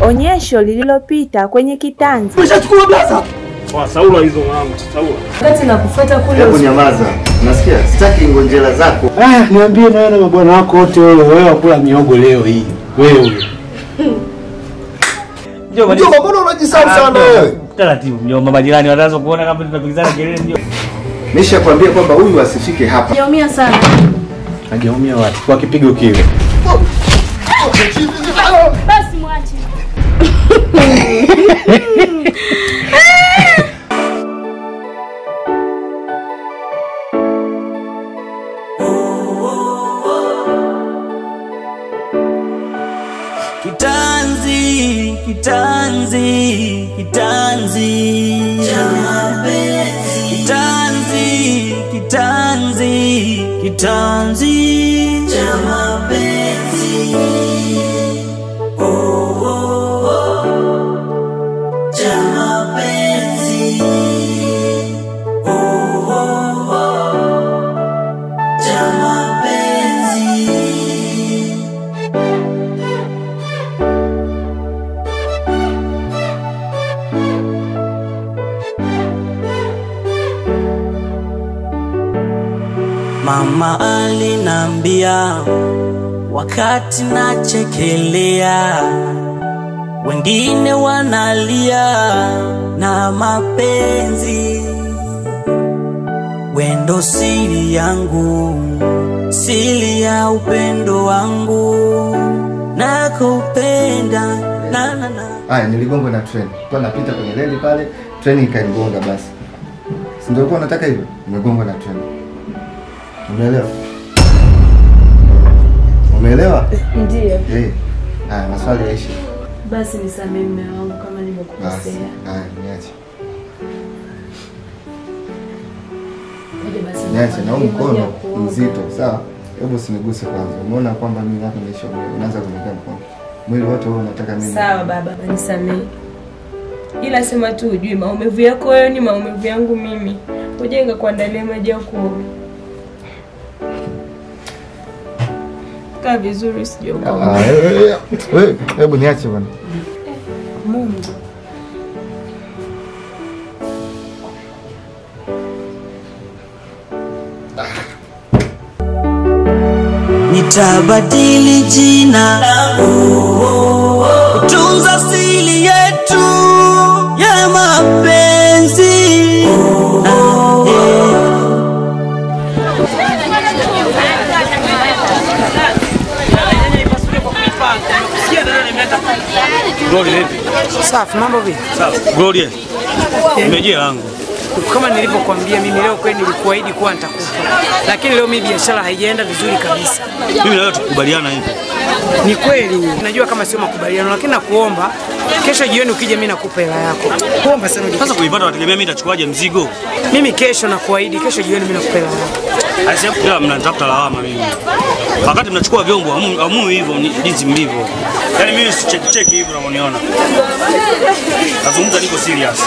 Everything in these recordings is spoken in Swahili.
Onyesho lililopita kwenye kitanzi. Umeshachukua blaza? Kwa Saula hizo mwanangu, Saula. Wakati nakufuata kule. Hebu nyamaza. Unasikia? Sitaki ngonjera zako. Ah, niambie na wewe na mabwana wako wote wewe wakula miogo leo hii. Wewe. Mjomba, mbona unajisahau sana wewe? Taratibu mjomba, majirani wataanza kuona kama tunapigizana kelele mjomba. Nishakwambia kwamba huyu asifike hapa. Hajaumia sana. Hajaumia wapi? Kwa kipigo kile. Basi mwache. Kitanzi, kitanzi, kitanzi cha mapenzi. Kitanzi, kitanzi, kitanzi cha mapenzi. Oh, oh, oh. Cha mapenzi. Oh, oh, oh. Cha mapenzi. Mama alinambia wakati nachekelea, wengine wanalia na mapenzi. Wendo siri yangu, siri ya upendo wangu, nakupenda na na na. Aya, niligongwa na treni. Kwa napita kwenye reli pale, treni ikanigonga basi. Si ndio ulikuwa unataka hivyo? Nimegongwa na treni. Umeelewa? Umeelewa? Ndiyo. Eh. Haya, maswali yaishe. Basi nisamehe mume wangu kama nimekukosea. Haya, niache. Basi niache na huu mkono mzito, sawa? Hebu usiniguse kwanza. Umeona kwamba mimi hapa niisha, unaanza kunikaa mkono. Mwili wote wewe unataka mimi. Sawa baba, nisamehe. Ila sema tu ujui maumivu yako wewe ni maumivu yangu mimi. Ujenga kuandalia maji ya kuoga. Kaa vizuri usije ukaumia. Wewe, hebu niache bwana. Mungu. Nitabadili jina langu, kutunza siri yetu ya mapenzi. Glory vipi? Safi, mambo vipi? Safi. Glory. Nimejia langu. Kama nilivyokuambia mimi leo kweli nilikuahidi kuwa nitakupa. Lakini leo mimi biashara haijaenda vizuri kabisa. Mimi leo tukubaliana hivi. Ni kweli, najua kama sio makubaliano, lakini nakuomba kesho jioni ukija mimi nakupa hela yako. Kuomba sana. Sasa kuipata wategemea mimi nitachukuaje mzigo? Mimi kesho nakuahidi kesho jioni mimi nakupa hela yako. Alisema ila mnanitafuta lawama mimi. Wakati mnachukua vyombo amu hivyo jinsi mlivyo. Yaani mimi sicheki hivi unaoniona. Nazungumza niko serious.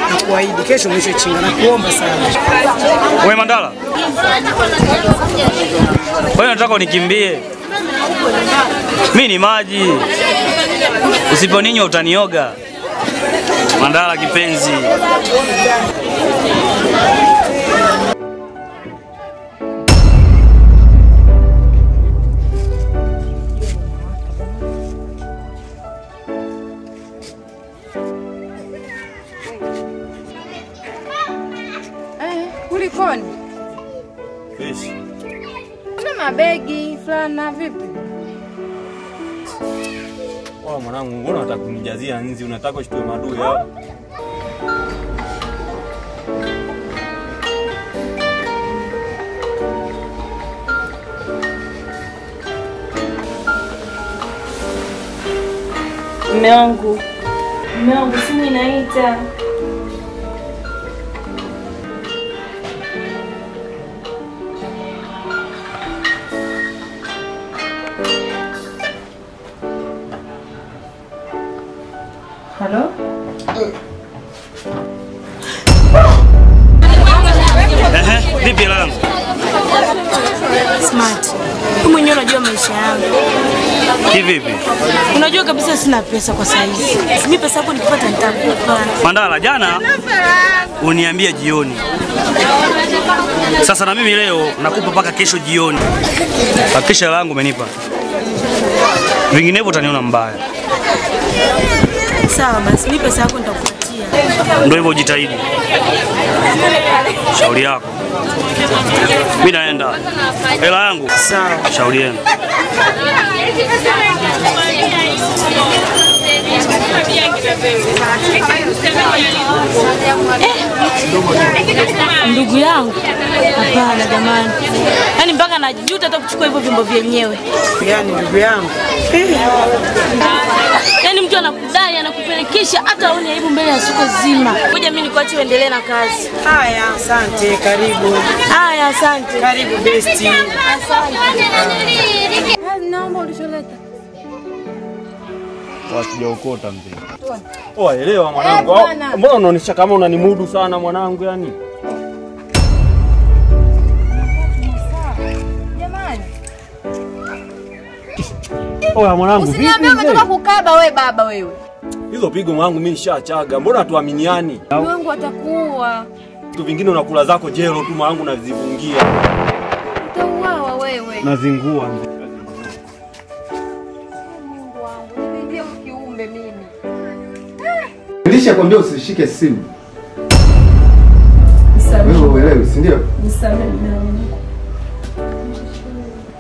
Nakuahidi kesho mwisho chinga, nakuomba sana. Wewe Mandala. Wewe unataka unikimbie? Mimi ni maji. Usiponinywa utanioga. Mandala kipenzi. Kulikoni? Fish. Kuna mabegi fulana vipi? Wala mwanangu, mbona unataka kunijazia nzi? Unataka ushtue maadui hao? Mume wangu. Mume wangu simu inaita. Halo? Ehe, vipi langu? Smart. Wewe mwenyewe unajua maisha yangu. Kivipi? Unajua kabisa sina pesa kwa saizi. Mimi pesa yako nikipata nitakupa. Mandala, jana uniambia jioni. Sasa na mimi leo nakupa mpaka kesho jioni. Hakikisha hela yangu umenipa. Vinginevyo utaniona mbaya. Sawa basi, mimi pesa yako nitakupatia. Ndio hivyo, jitahidi. Shauri yako. Mimi naenda. Hela yangu. Sawa. Shauri yenu. Ndugu yangu, hapana jamani. Yaani mpaka najuta hata kuchukua hivyo vyombo vyenyewe. Yaani ndugu yangu. Yaani mtu anakudai, anakupelekesha hata aone aibu mbele ya soko zima. Ngoja mimi nikuache uendelee na kazi. Haya, asante, karibu. Haya, asante. Karibu besti. Asante. Naomba ulicholeta. Wasijaokota mzee. Oh, elewa mwanangu. Mbona unaonyesha kama unanimudu sana mwanangu yani? Jamani. Oya mwanangu, vipi? Usiniambie umetoka kukaba wewe baba wewe. Hizo pigo mwanangu mimi nishachaga. Mbona tuaminiani? Mwanangu atakuua. Vitu vingine unakula zako jelo tu mwanangu, nazifungia. Utauawa wewe. Nazingua mzee. Mungu wangu, nipigie kiumbe mimi. Nilishakwambia usishike simu. Wewe uelewi, si ndio? Nisamehe mume wangu.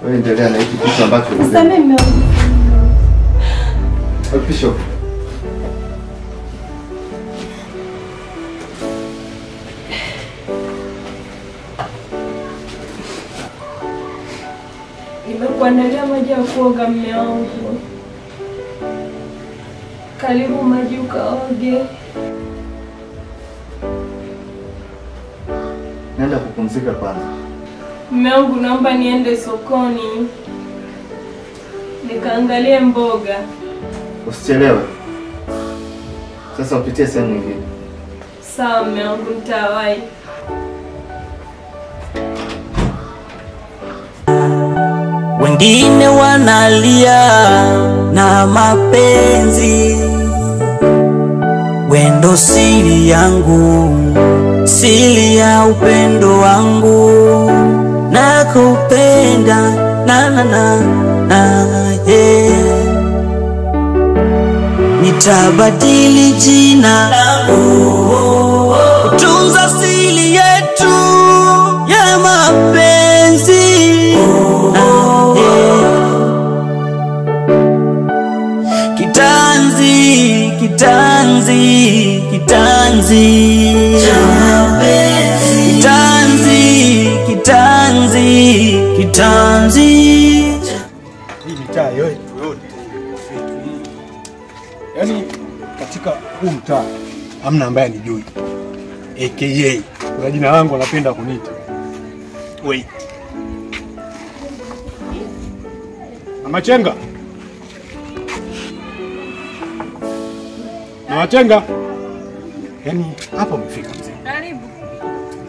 Wewe endelea na hiki kitu ambacho Nisamehe mume wangu. Official. Nimekuandalia maji ya kuoga mume wangu. Karibu maji ukaoge. Naenda kupumzika kwanza. Mume wangu, naomba niende sokoni nikaangalie mboga. Usichelewe. Sasa upitie sehemu nyingine. Sawa mume wangu, nitawahi. Wengine wanalia na mapenzi, wendo siri yangu, siri ya upendo wangu, nakupenda na na na na yeah. Nitabadili jina langu, kutunza siri yetu ya mapenzi. Kitanzi, kitanzi, kitanzi, kitanzi, kitanzi, kitanzi. Hii mitaa yote yaani katika huu mtaa hamna ambaye anijui. AKA kuna jina langu anapenda kuniita. Wait. Mama Chenga. Mama Chenga. Yaani hapa umefika mzee. Karibu.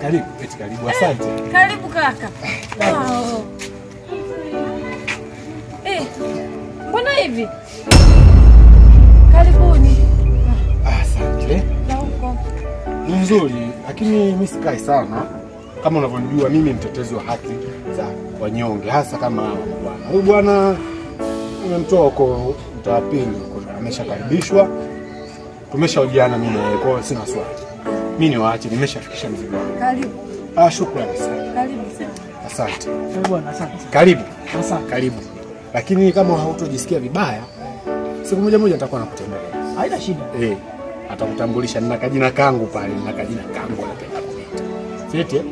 Karibu, eti karibu, asante. Karibu kaka. Wow. Mbona hivi? Karibuni. Asante. Na huko. Ni nzuri, lakini mimi sikai sana. Kama unavyonijua mimi mtetezi wa haki za wanyonge, hasa kama hawa bwana. Huyu bwana umemtoa huko mtaa pili huko, ameshakaribishwa. Tumeshaojiana mimi na yeye, kwa hiyo sina swali. Mimi niwaache, nimeshafikisha mzigo wangu. Karibu. Shukrani sana. Karibu sana. Asante. Bwana, asante. Karibu. Asante. Karibu. Lakini kama hautojisikia vibaya, siku moja moja nitakuwa nakutembelea. Haina shida. Atakutambulisha, nina kajina kangu pale, nina kajina kangu napenda kuita. Siti?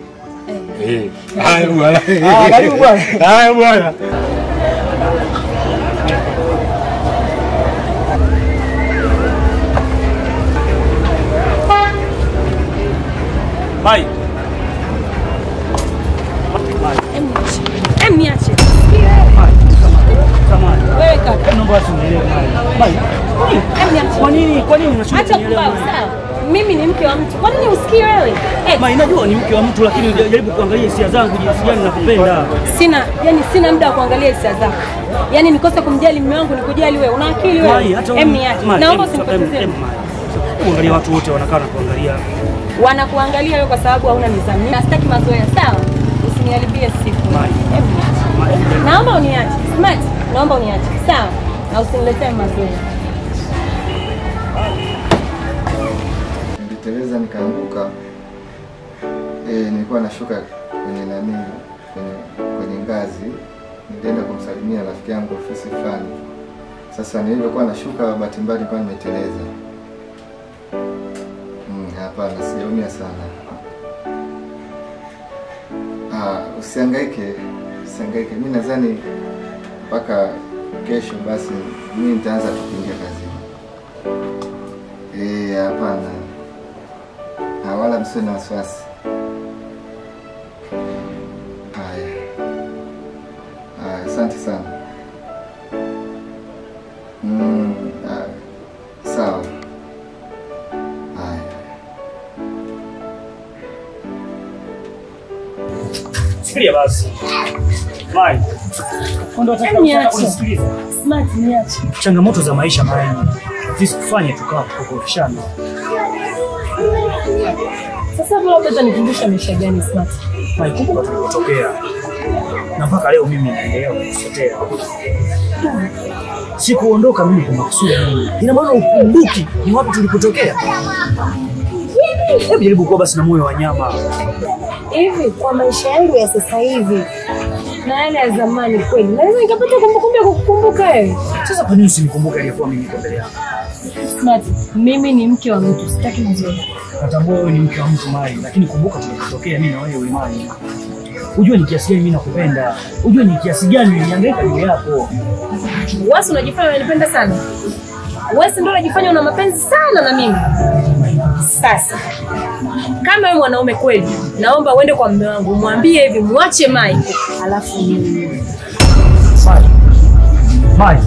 Eh. Haya bwana. Karibu bwana. Haya bwana. Bye. Niache. Wewe kaka. Naomba usinielewe. Kwa nini? Kwa nini unashindwa kunielewa? Acha kubao, sawa. Mimi ni mke wa mtu. Kwa nini usikii wewe? Ma, inajua ni mke wa mtu lakini jaribu kuangalia hisia zangu jinsi gani nakupenda. Sina, yani sina muda wa kuangalia hisia zako. Yaani nikose kumjali mume wangu nikujali wewe. Una akili wewe? Em, niache. Naomba usinipotezee. Angalia watu wote wanakaa na kuangalia. Wanakuangalia wewe kwa sababu hauna nidhamu. Na sitaki mazoea, sawa? Usiniharibie siku. Em, niache. Naomba uniache. Smart, naomba uniache. Sawa? Na usiniletee mazoea. Niliteleza nikaanguka. Nilikuwa nashuka kwenye nani, kwenye ngazi. Nilienda kumsalimia rafiki yangu ofisi fulani. Sasa nilivyokuwa nashuka bahati mbaya nilikuwa nimeteleza. Hapana, sijaumia sana. Usihangaike, usihangaike. Mimi nadhani mpaka kesho basi mimi nitaanza kuingia kazini. Hapana. Wala msiwe na wasiwasi. Haya. Asante sana. Sawa. Haya. Sikia basi. Mai. Ndio nataka kunisikiliza. Smart, niache. Changamoto za maisha Mai zisikufanye tukawa kukorofishana. Sasa vile labda utanikumbusha maisha gani Smart? Mai, kumbuka tulipotokea. Na mpaka leo mimi naendelea kukutetea. Sikuondoka mimi kwa makusudi. Ina maana ukumbuki ni wapi tulipotokea? Hebu jaribu kuwa basi na moyo wa nyama. Hivi kwa maisha yangu ya sasa hivi na yale ya zamani kweli naweza nikapata kumbukumbu ya kukukumbuka wewe? Sasa kwa nini usinikumbuke aliyekuwa mimi niko mbele yako? Smart, mimi ni mke wa mtu, sitaki mazoea. Natambua wewe ni mke wa mtu Mai, lakini kumbuka tulipotokea mimi na wewe Mai. Unajua ni kiasi gani mimi nakupenda. Unajua ni kiasi gani nilihangaika juu yako. Wewe unajifanya unanipenda sana. Wewe ndio unajifanya una mapenzi sana na mimi. Sasa kama wewe mwanaume kweli, naomba uende kwa mume wangu, mwambie hivi muache Mai, alafu mimi. Mai. Mai.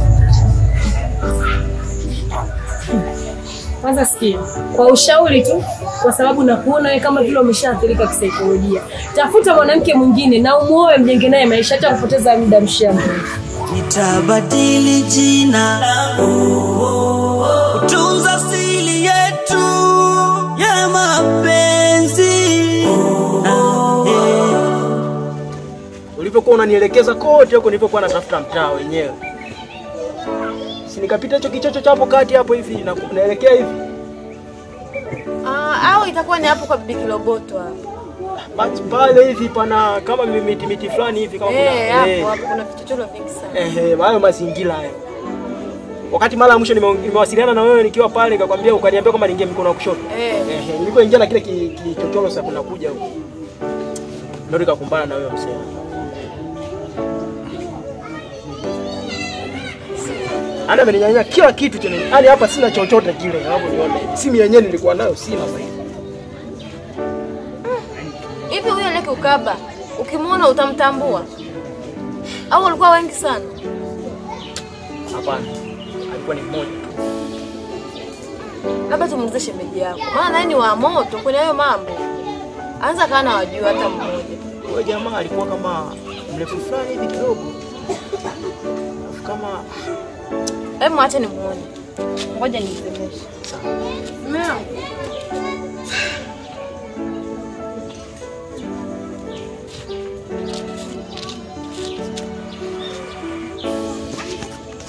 Kwanza sikia, kwa ushauri tu, kwa sababu nakuona wewe kama vile umeshaathirika kisaikolojia. Tafuta mwanamke mwingine na umuoe, mjenge naye maisha, acha kupoteza muda mshamba. Nitabadili jina langu, kutunza siri yetu ya mapenzi. Ulivyokuwa unanielekeza kote huko nilipokuwa natafuta mtaa wenyewe. Si nikapita hicho kichocho cha hapo kati hapo hivi na naelekea hivi. Au itakuwa ni hapo kwa Bibi Kiloboto hapo. Basi pale hivi pana kama miti fulani hivi kama kuna hapo hapo kuna vichochoro vingi sana. Hayo mazingira hayo. Wakati mara ya mwisho nimewasiliana na wewe nikiwa pale nikakwambia ukaniambia kwamba niingie mkono wa kushoto. Nilipoingia na kile kichochoro sasa kuna kuja huko. Ndio nikakumbana na wewe msema. Ana ameninyang'anya kila kitu chenye. Yaani hapa sina chochote kile hapo nione. Simu yenyewe nilikuwa nayo sina sasa hivi. Hivi huyo leke ukaba, ukimuona utamtambua? Au walikuwa wengi sana? Hapana. Alikuwa ni mmoja tu. Labda tumuulize shemeji yako. Maana naye ni wa moto kwenye hayo mambo. Anza kana wajua hata mmoja. Huyo jamaa alikuwa kama mrefu fulani hivi kidogo. Kama hebu acha nimuone. Ngoja nimsemeshe. Sawa. Mama.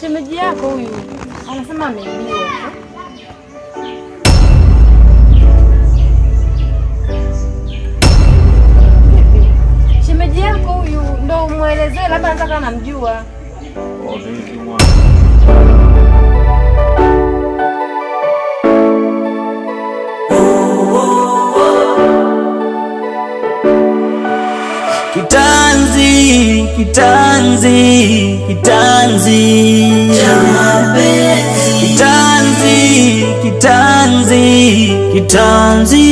Shemeji yako huyu anasema ameibiwa. Shemeji yako huyu ndo umuelezee, labda anataka anamjua. Kitanzi, kitanzi, kitanzi, kitanzi, kitanzi, kitanzi.